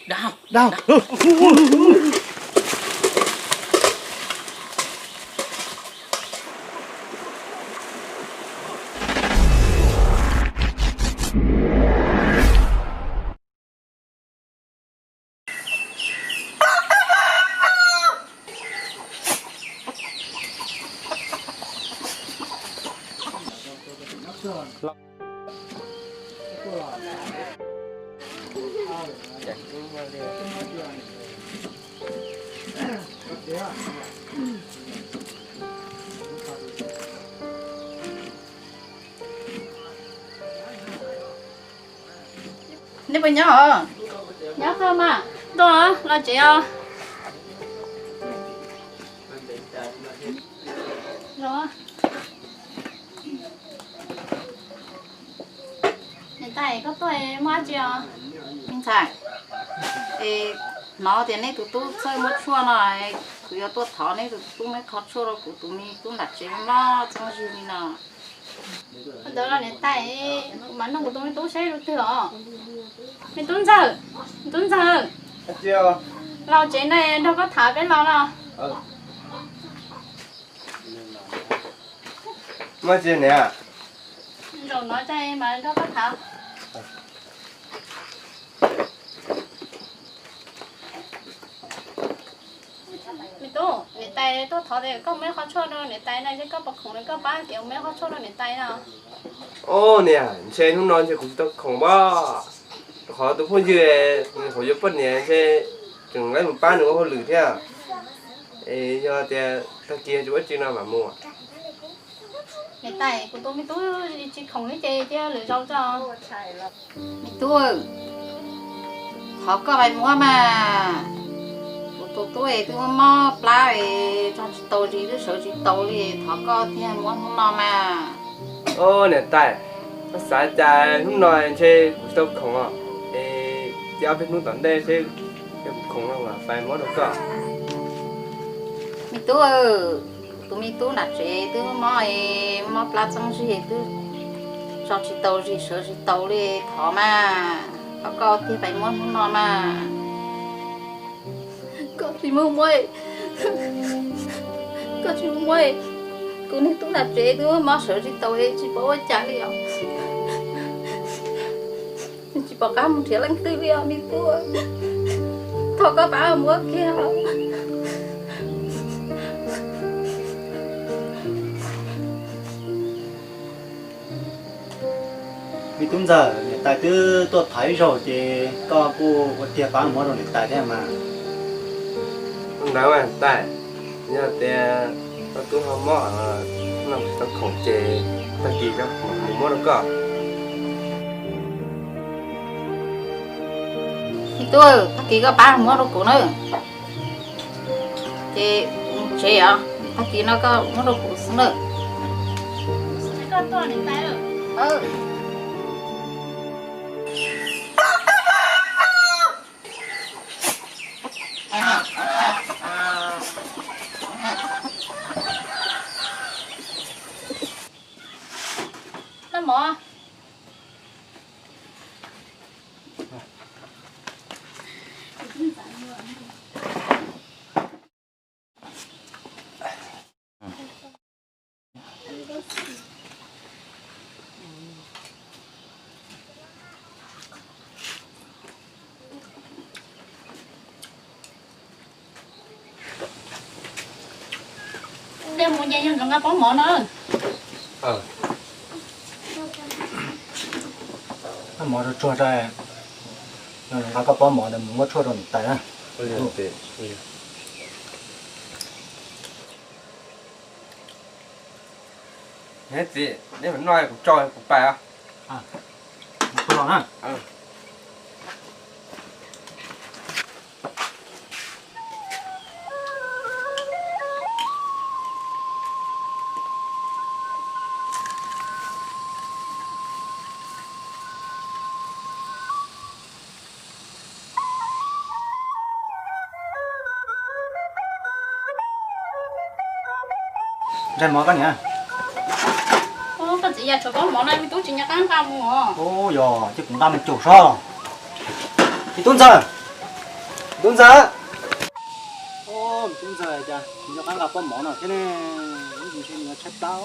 Dab, dab. Nej puas nyob os? Nyob koj mas. Tuaj los tsev os. Niam tais, koj tuaj muaj dab tsi os? Me ntxhais, es hnov tias nej tus tub txawj muab tshuaj no, kuv yuav tuaj thov nej tus tub muab qho tshuaj rau kuv tus me tub nram tsev mlob txooj zig li no. Ua ntawd los niam tais, kuv mam nug kuv tus me tub seb tus twg os. Me tub ntxawg, me tub ntxawg, los tsev no nrog koj tham peb los no. Muaj tsi niam? Zaum no mas nrog koj tham. Me tub, niam tais tuaj thov tias koj muab ib qho tshuaj rau niam tais no, seb koj puas khoom, koj pab tias muab ib qho tshuaj rau niam tais no. Os niam, ntshe hnub no ntshe kuv tsis tau khoom os, rau qhov tus phooj ywg nws yuav poj niam ntshe tseem laib mus pab nws ua hauj lwm thiab. Es yog tias tag kis tsis muaj dab tsi no mam mus. Niam tais, kuv tus me tub tsis khoom li ces cia lwm zaus tso. Me tub, thov koj pab muab mas. Kuv tus tub es twb mob plab es tso tsis tau zis twb sawv tsis taus li, thov koj thiaj muab hnub no mas. Os niam tais, koj xav cas hnub no ntshe kuv tsis tau khoom os, es cia ob peb hnub tom ntej seb yog kuv khoom no mas pab muab rau koj. Me tub, tus me tub nram tsev twb mob, mob plab txooj zig twb tso tsis tau zis sawv tsis taus li, thov mas, thov koj thiaj pab muab hnub no mas. Koj tsis muab, koj tsis muab, kuv niag tub nram tsev twb mob sawv tsis taus tsis paub ua cas li os. Tsis pom qab mus nrhiav leej twg li os me tub. Thov koj pab muab kiag. Me tub ntxawm, niam tais twb tuaj thov ib zaug ces koj kuj ua tiag pab muab rau niam tais thiab mas. Ntawd mas tais, yog tias koj tub ho mob no tsis tau khoom ces tag kis koj khoom kuv muab rau koj. Me tub, tag kis koj pab muab rau kuv na. Ces tsev os, tag kis no koj muab rau kuv xwb na. Dej mus ces yog nqa pob mov no. Pob mov tsuag tsuag, nqa koj pob mov ntawd mus muab tshuaj rau niam tais na. Txiv, neb mus noj kuv tso kuv pais os. Ntsaig mov koj niam. Koj txiv, yam tshuav koj mov no me tub tsis nco qab nqa mus. Ub, yog ces kuv nqa mus cuam sob. Me tub ntxawg, Tub ntxawg. Tub ntxawg, cas nws yuav qab nqa pob mov no thiab ne? Lub ntshe nws yuav tshaib plab.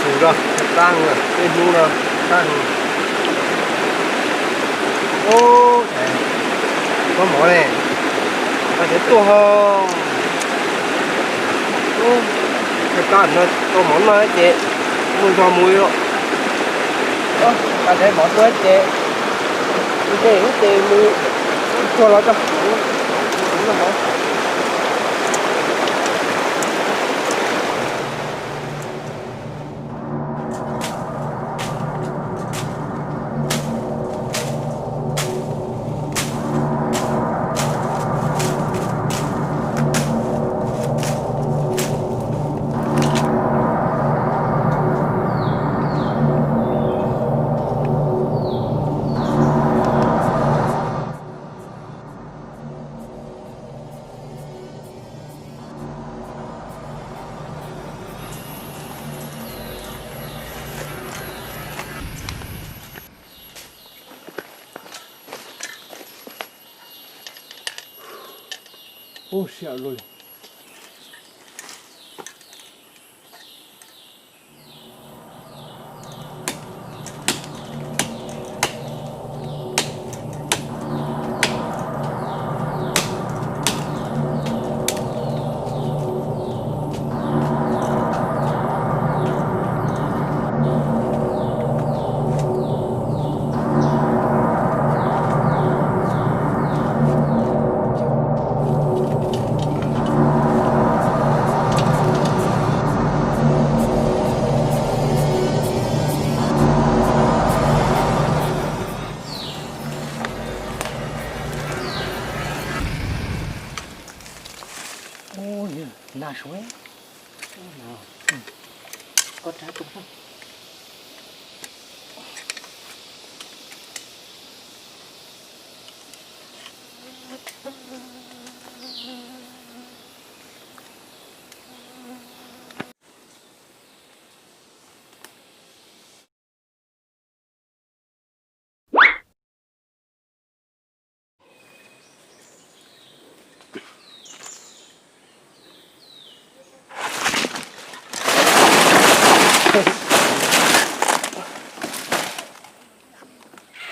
Xus zog, qab, tej hnub no qab. Ub, pob mov ne, qab tias tuaj ho. Ub, qab no tau mov noj ces muaj zog mus li. Qab tias mov tuaj ces mus tej ub ces mus tuag los tso. Ub, siab luaj li. Ub, yog nag suav. Koj rab tus.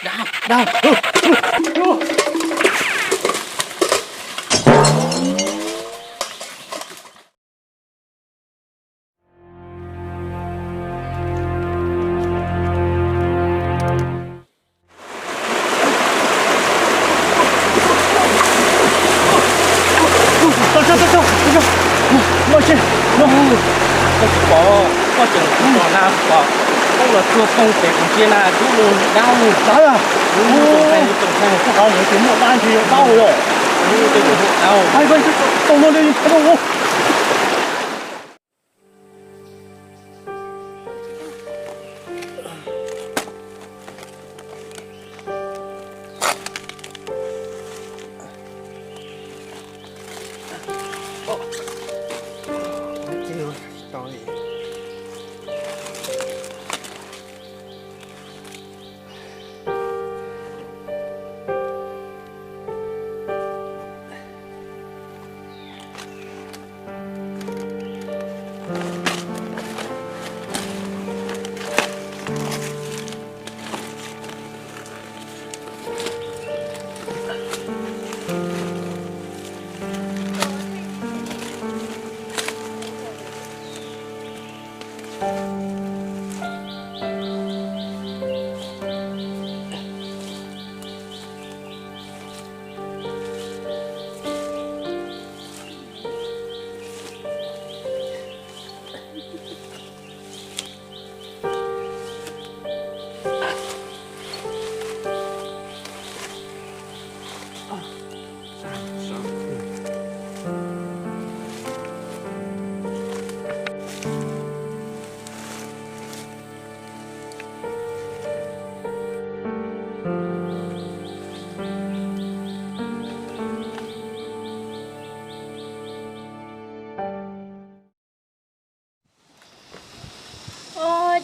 Đau, đau. Koj tsis pom, koj tseem mus na pom, koj los tuag poob pem kuv ntsia na, tub mus dab mus. Dab a? Tub mus txoom ntshai, txoom ntshai. Koj qab ntawd ces muaj dab ntsis dab ua yom. Tub mus txoom ntshai.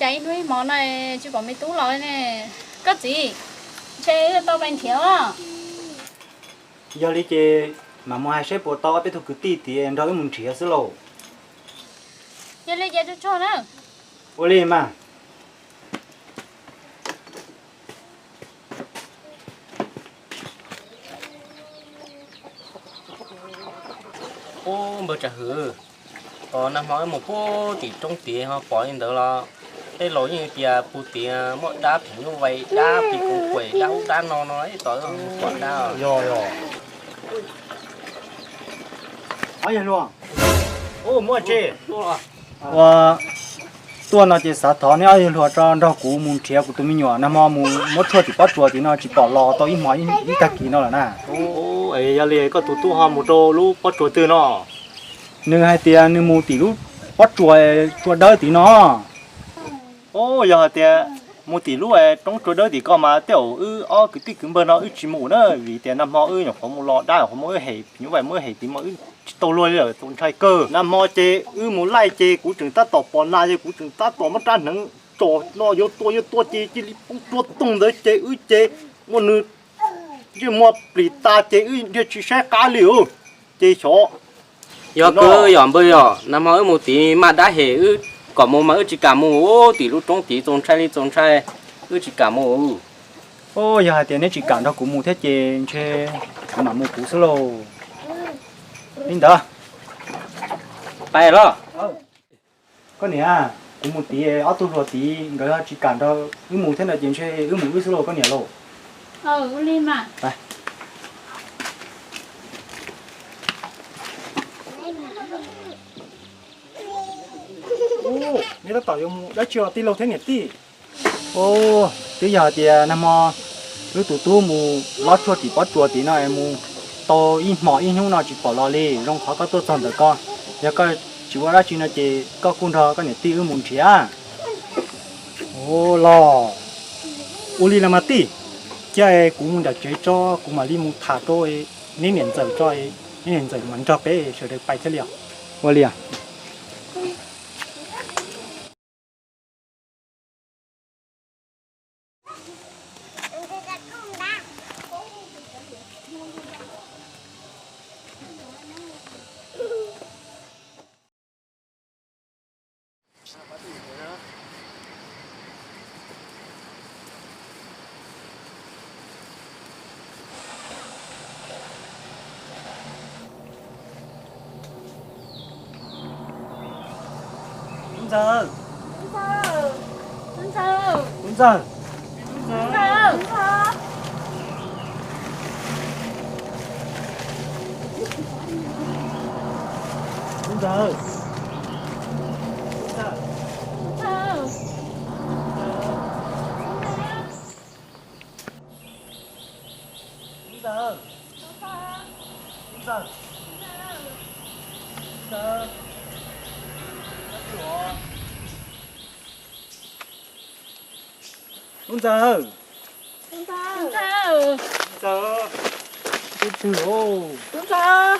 Cas ib hnub ib hmo no tsis pom me tub los ne? Koj txiv, ntshe tau pais nrhiav os. Yog li ces mam mus hais saib puas tau ob peb tug kwv tij tias nrog wb mus nrhiav xwb lauj. Yog li ces tsuag tsuag na. Ua li mas. Ub, npawg Tsam Hwm, nag hmo wb mus puag tim roob tid ho pom li ntawd los tej laus yeej tias puag tid muaj dab phim nyuj vais, dab phim koos kuam, dab ub dab no no, ib tom wb mus pom dab. Yog, yog. Ob yawg hluas, ua tuaj no ces xav thov neb ob yawg hluas tso nrog kuv mus nrhiav kuv tus me nyuam nag hmo mus muab tshuaj tim pob tsuas tid no tsis pom los tau ib hmo ib tag kis no lawm na. Yog li koj tus tub ho mus rau lub pob tsuas twg no? Nws hais tias nws mus tim lub pob tsuas tsua dawb tid no. Yog hais tias mus tim lub roob tsua dawb tim ko mas tej zaum wb ob kwv tij kwv npawg no wb tsis mus na, vim tias nag hmo wb nyuam qhuav mus los dab nyuam qhuav muab wb hem, nyuj vais muab wb hem tid mas wb tsis tau luag li lawm, txaus ntshai kawg. Nag hmo ces wb mus laij ces kuv tseem tab tom pom nas ces kuv tseem tab tom muab rab hneev tsom no yuav tua yuav tua ces cia li poob rua toog ntawd ces wb ces muaj nws ntsej muag plis tas ces wb thiaj tsis saib qab li os. Ces xyov. Yog kawg yom npawg, yog nag hmo wb mus tid maj dab hem wb kom mus mas wb tsis kam mus, tim lub roob tid txaus ntshai li txaus ntshai, wb tsis kam mus. Yog hais tias neb tsis kam nrog kuv mus thiab ces ntshe kuv mam mus kuv xwb lauj. Li ntawd, pais los. Koj niam, kuv mus tid ob tug hluas tid nkawd tsis kam nrog wb mus thiab no ces ntshe wb mus wb xwb lauj koj niam lauj. Neb tab tom yuav mus dab tsi os tij laug thiab niam tij? Twb yog tias nag hmo wb tus tub mus lob tshuaj tim pob tsuas tid no es mus tau ib hmos ib hnub no tsis pom los li, zoo qhov koj tuaj txog ntawm ko. Yog koj tsis ua dab tsi no ces koj kuj nrog koj niam tij wb mus nrhiav. Los, ua li los mas tij, cia kuv mus nram tsev tso, kuv mam li mus tham rau neb niam ntxawm tso, neb niam ntxawm mam nrog peb sawv daws pais thiaj li os. Ua li os. Tub ntxawg. Tub ntxawg. Tub ntxawg. Tub ntxawg. Tub ntxawg. Tub ntxawg. Tub ntxawg. Tub ntxawg. Tub ntxawg. Tub ntxawg.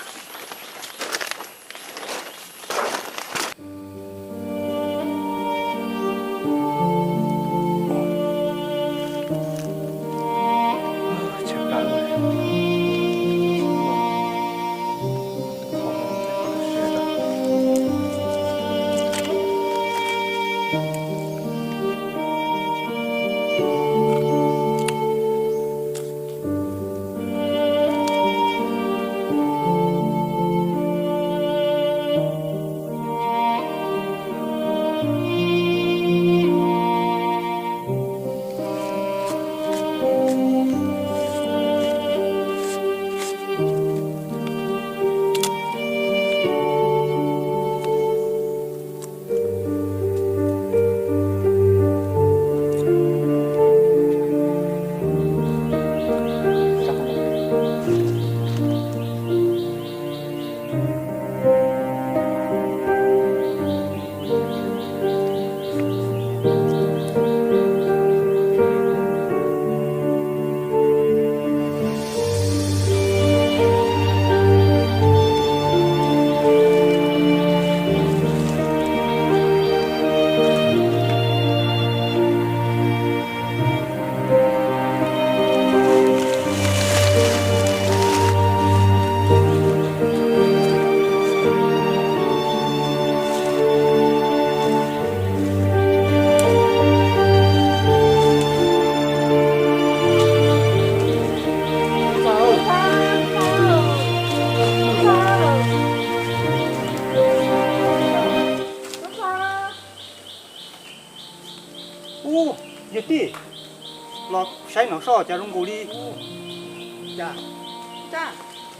Los saib no soj cas zoo nkaus li,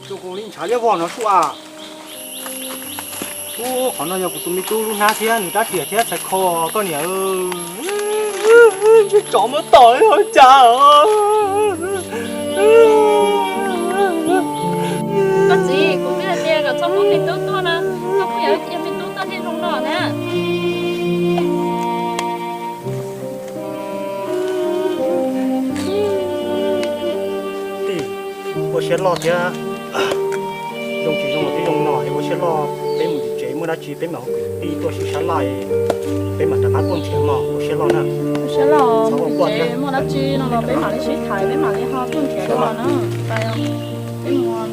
zoo nkaus li ntshav liab vog no sua. Ub, qhov no yog kuv tus me tub lub hnab thiab nws rab riam thiab txhais kho koj niam. Ntsej tsov muab tom li cas. Koj txiv, kuv twb hais tias kom txhob muab me tub tuaj no, koj pheej yuav cia me tub tuaj ntsej zoo no na. Tij, ua siab loj thiab. Zoo tsis zoo los twb zoo no es ua siab loj, peb mus tim tsev muaj dab tsi peb mam hu kwv tij tuaj sib sab laj, peb mam rov qab tuaj nrhiav mog, ua siab loj na. Ua siab loj, mus tim tsev muaj dab tsi no los peb mam li sib tham, peb mam li ho tuaj nrhiav dua na. Peb mus.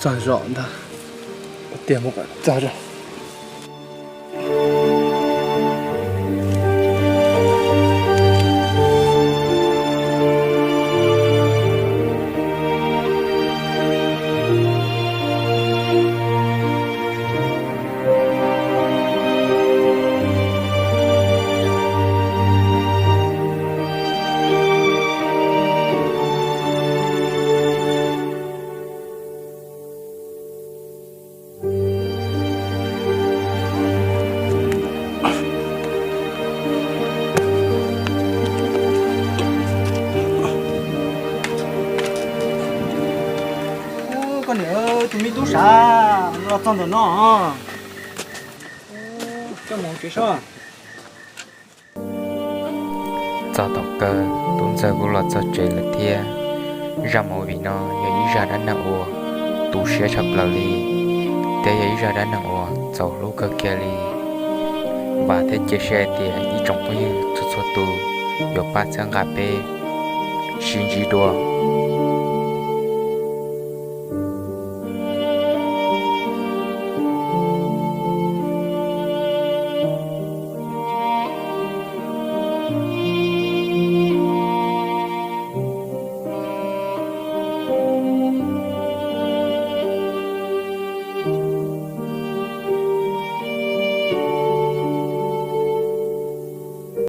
Txog zos ntag, tiag mus kom txog zos. Koj niam, tus me tub sav los txog ntawm no. Coj mus tsev soj. Txog thaum kawg tub ntxawg kuj los txog tsev lawm thiab. Zaj movie no yog ib zaj dab neeg uas tu siab tshaj plaws li, thiab yog ib zaj dab neeg uas txaus hlub kawg kiag li. Vam thiab cia siab hais tias ib tsoom phooj ywg txhua txhua tus yuav pab txhawb nqa peb. Sib ntsib dua.